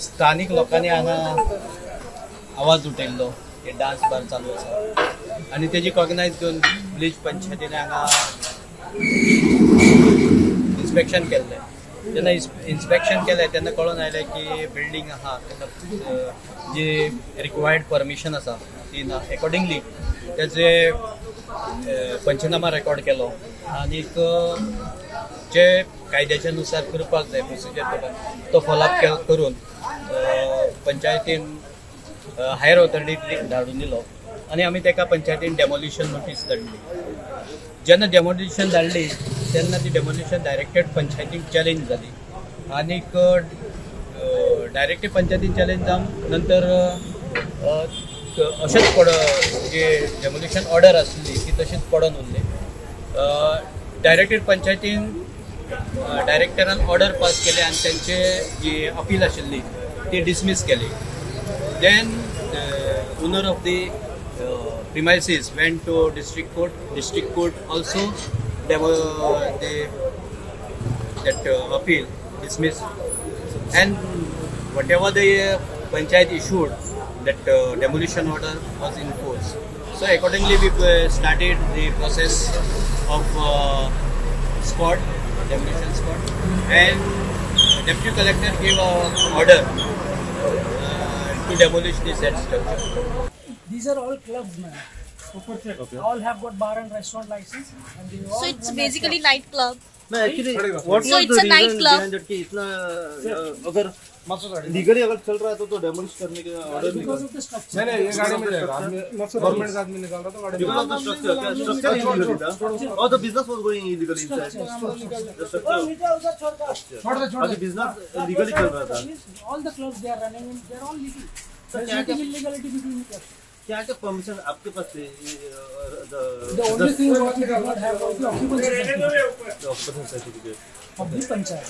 स्थानीक लोकांनी हांगा आवाज उठयल्लो की डान्स बार चालू आसा आनी तेजी कॉग्नायज घेवन ब्लीच पंचायतीन हांगा इन्स्पेक्शन केल्लें. जेन्ना इन्स्पेक्शन केलें तेन्ना कळोन आयलें की बिल्डींग आहा तेन्ना जी रिक्वायर्ड परमिशन आसा ती ना. एकॉर्डिंगली तेजे पंचनामा रेकॉर्ड केलो आनीक जे कायद्याच्या नुसार करपाक जाय प्रोसिजर करपाक तो फॉलोअप करून पंचायतीन हायर ऑथॉरिटीक धाडून दिलो आनी आमी ताका पंचायतीन डेमोलिशन नोटीस धाडली. जेन्ना डेमोलिशन धाडली तेन्ना ती डेमोलिशन डायरेक्टेड पंचायतीक चॅलेंज जाली आनीक डायरेक्टेड पंचायतीन चॅलेंज जावन नंतर अशेंच पड जी डेमोलिशन ऑर्डर आसली ती तशीच पडून उरली. डायरेक्टेड पंचायतीन डायरेक्टरान ऑर्डर पास केले आनी तेंचे जी अपील आशिल्ली ती डिसमीस केली. Then owner of the premises went to district court. District court also that appeal dismissed, and whatever the panchayat issued, that demolition order was in force. So accordingly we started the process of squad, demolition squad, and deputy collector gave a order to demolish this structure. These are all clubs, man. Okay. All have got bar and restaurant license, and they all. So it's basically night club. No, actually, what so was it's the a night club. Behind that कि इतना अगर legally अगर चल रहा है तो demolish करने K order नहीं. Because of the structure. नहीं नहीं, ये गाड़ी में जाएगा आदमी, गवर्नमेंट का आदमी निकाल रहा था गाड़ी में. Because of the structure, structure illegally था और the business was going illegally inside. The structure. छोड़ दे छोड़ अभी बिजनेस लीगली चल रहा था. All the clubs they are running, they are all legal. There is nothing illegality between the clubs. क्या क्या permission आपके पास थे? The only thing what we did not have was the occupancy certificate the occupancy certificate of the panchayat.